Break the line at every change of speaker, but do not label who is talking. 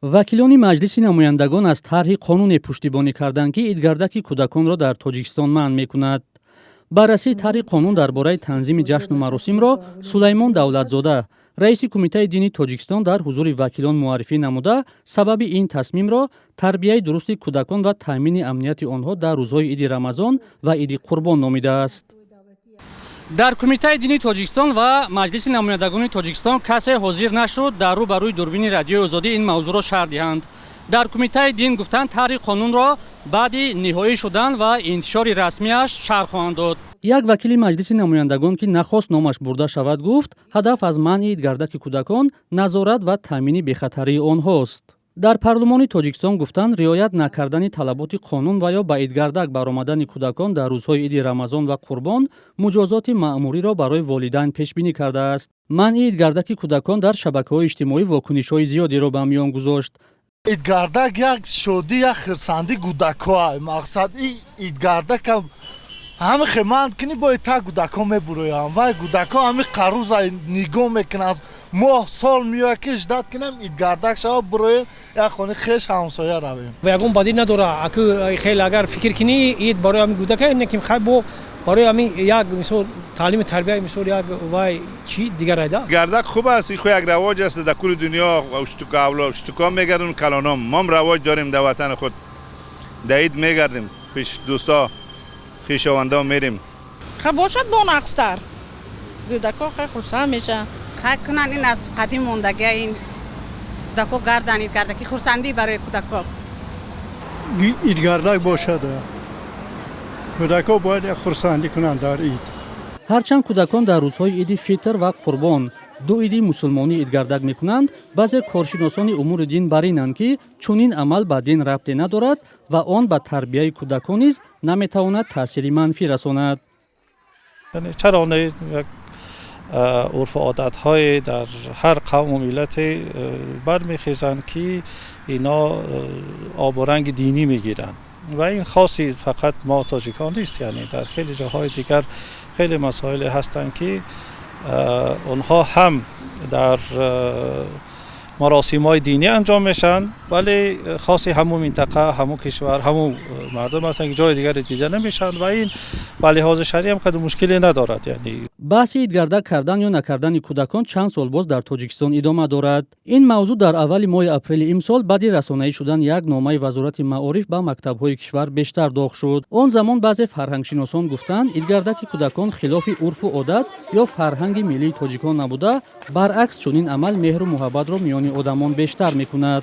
Вакилони Маҷлиси намояндагон аз тарҳи қонуне пуштибонӣ карданд, ки идгардаки кӯдаконро дар Тоҷикистон манъ мекунад. Баррасии тарҳи қонун дар бораи танзими ҷашну маросимро Сулаймон Давлатзода, раиси Кумитаи дини Тоҷикистон, дар ҳузури вакилон муаррифӣ намуда, сабаби ин тасмимро тарбияи дурусти кӯдакон ва таъмини амнияти онҳо дар рӯзҳои Иди Рамазон ва Иди Қурбон номидааст. Дар Кумитаи дини Тоҷикистон ва Маҷлиси намояндагони Тоҷикистон касе ҳозир нашуд дар рӯ ба рӯи дурбини Радиои Озодӣ ин мавзӯъро шарҳ диҳанд. Дар Кумитаи дин гуфтанд, тарҳи қонунро баъди ниҳоӣ шудан ва интишори расмиаш шарҳ хоҳанд дод. Як вакили Маҷлиси намояндагон, ки нахост номаш бурда шавад, гуфт, ҳадаф аз манъи идгардаки кӯдакон назорат ва таъмини бехатарии онҳост. Дар парлумони Тоҷикистон гуфтанд, риоят накардани талаботи қонун ва ё ба идгардак баромадани кӯдакон дар рӯзҳои Иди Рамазон ва Қурбон муҷозоти маъмуриро барои волидайн пешбинӣ кардааст. Манъи идгардаки кӯдакон дар шабакаҳои иҷтимоӣ вокунишҳои зиёдеро ба миён гузошт.
Идгардак як шодӣ, як хирсандӣ кӯдакҳоа. Мақсад, идгардакам ҳами хеманд кини бои та кӯдакҳо мебуроянд. Вай кӯдакҳо ҳами қаруза нигоҳ мекунанд, моҳ сол меояд, ки ждать кунем, идгардак шава, буроем, як хони хеш, ҳамсоя равем.
Ягон бадӣ надора. Аку хеле агар фикр кунӣ, ид барои ҳамин кӯдака не, ки хай бо барои ҳамин як мисол таълими тарбия, мисол як вай чи дигар айда.
Гардак хуб аст, ин ху як равоҷ аст дар кули дунё. Уштуком мегардун калоном, мом равоҷ дорем дар ватани худ, дар ид мегардем, пеш дӯсто, хешовандо мерем.
Ха, бошад, бо нақстар кӯдако хай хурсанд мешаванд.
Хай кунанд, ин аз қадим мондагия, ин кӯдако гардан, идгардаки хурсандӣ барои кӯдако.
Идгардак бошад, кӯдако бояд як хурсандӣ кунанд дар ид.
Ҳарчанд кӯдакон дар рӯзҳои Иди Фитр ва Қурбон, ду иди мусулмонӣ, идгардак мекунанд, баъзе коршиносони умури дин бар инанд, ки чунин амал ба дин рабте надорад ва он ба тарбияи кӯдакон низ наметавонад таъсири манфӣ расонад.
Чаро не? Як урфу одатҳое дар ҳар қавму миллате бармехезанд, ки ино обу ранги динӣ мегиранд, ва ин хоси фақат мо тоҷикон нест. Яъне дар хеле ҷоҳои дигар хеле масоиле ҳастанд, ки онҳо ҳам дар маросимҳои динӣ анҷом мешаванд, вале хоси ҳамун минтақа, ҳамун кишвар, ҳамун мардум ҳастанд, ки ҷои дигаре дида намешаванд, ва ин ба лиҳози шаръӣ ҳам кадом мушкиле надорад, яъне.
Баҳси идгардак кардан ё накардани кӯдакон чанд сол боз дар Тоҷикистон идома дорад. Ин мавзӯъ дар аввали моҳи апрели имсол баъди расонаӣ шудан як номаи Вазорати маориф ба мактабҳои кишвар бештар доғ шуд. Он замон баъзе фарҳангшиносон гуфтанд, идгардаки кӯдакон хилофи урфу одат ё фарҳанги миллии тоҷикон набуда, баръакс, чунин амал меҳру муҳаббатро миёни одамон бештар мекунад.